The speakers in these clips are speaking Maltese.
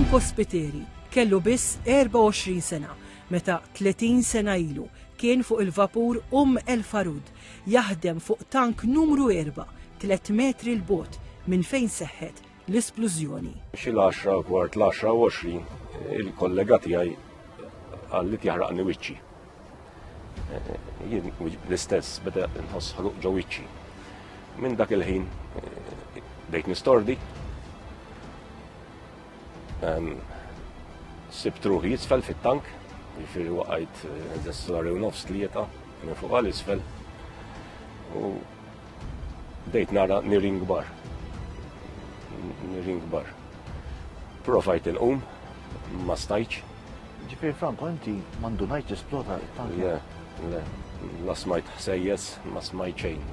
Franco Spiteri kellu biss 24 sena meta 30 sena ilu kien fuq il-vapur Um El Farud jaħdem fuq tank numru 4, 3 metri 'l bogħod minn fejn seħħet l-isplużjoni. Xi l-għaxra u kwart l-għaxra u 20 il-kollega tiegħi qal li jaħraqni wiċċi. Eh, jien l-istess beda nħoss ħruq ġo wiċċi. Minn dak il-ħin eh, bdejt nistordi. Sibt ruħi jisfel fit-tank, jiġifieri waqajt eh, solari u nofs tlieta minn fuq għal isfel. U Bdejt nara nirien kbar. Nirien kbar. Provajt inqum, ma stajtx. Ġifieri Franco, inti ma ndunajt esplota t-tank? Le, le. La smajt ħsejjes, ma smajt xejn.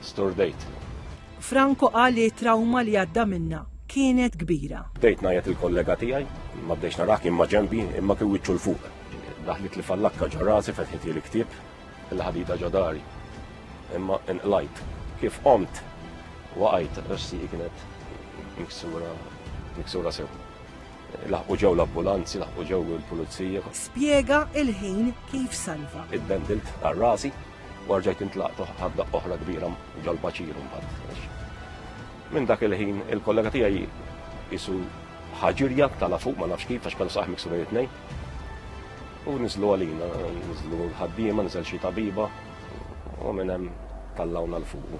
Sturdejt. Franco qal li t-trauma li għadda minnha kienet kbira. Bdejt ngħajjat il-kollega tiegħi, ma bdejtx narah kien ma' ġenbi, imma kien wiċċu 'l fuq. Daħlit li fallakka ġo rasi, fetħitli l-ktieb. Il-ħadida ġo dari. Imma inqlajt. Kif qomt, waqajt għax sieqi kienet miksura, miksura sew. Laħqu ġew l-ambulanzi, laħqu ġew il-pulizija. Spjega il-ħin kif salva. Iddendilt għal rasi u rġajt intlaqt ħadda oħra kbira ġol-baċir mbagħad. Minn dak il-ħin il-kollega tiegħi isu ħaġirja tala fuq ma nafx kif għax kellu saqajh miksurin it-tnejn. U niżlu għalina, niżlu l-ħaddiema, niżel xi tabiba u minn hemm tallawna 'l fuq.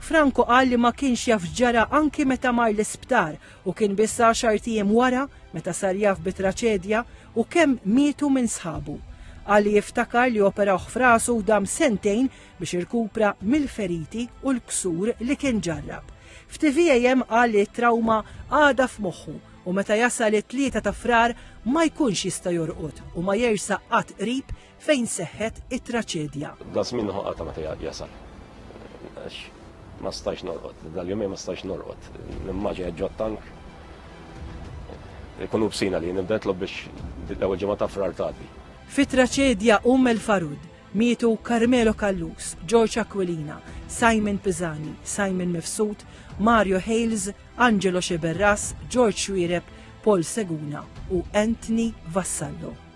Franco qal li ma kienx jaf x'ġara anki meta mar l-isptar u kien biss għaxart ijiem wara meta sar jaf bit-traċedja u kemm mietu minn sħabu. Qal li jiftakar li operawh f'rasu u dam sentejn biex irkupra mill-feriti u l-ksur li kien ġarrab. F'TVAM qal li t-trawma għadha f'moħħu u meta jasal it-Tlieta ta' Frar ma jkunx jista' jorqod u ma jersaq qatt qrib fejn seħħet it-traċedja. Da żmien ħoqgħa ta' meta jasal. Għax ma stajx norqod, dal-jumejn ma stajx norqod. Nimmaġina ġo tank ikunu bsina li nibda nitlob biex l-ewwel ġimgħa ta' Frar tgħaddi. Fit-traċedja Umm El Farud mietu Carmelo Callus, George Aquilina, Simon Pisani, Simon Mifsud, Mario Hales, Angelo Sciberras, George Xuereb, Paul Seguna u Anthony Vassallo.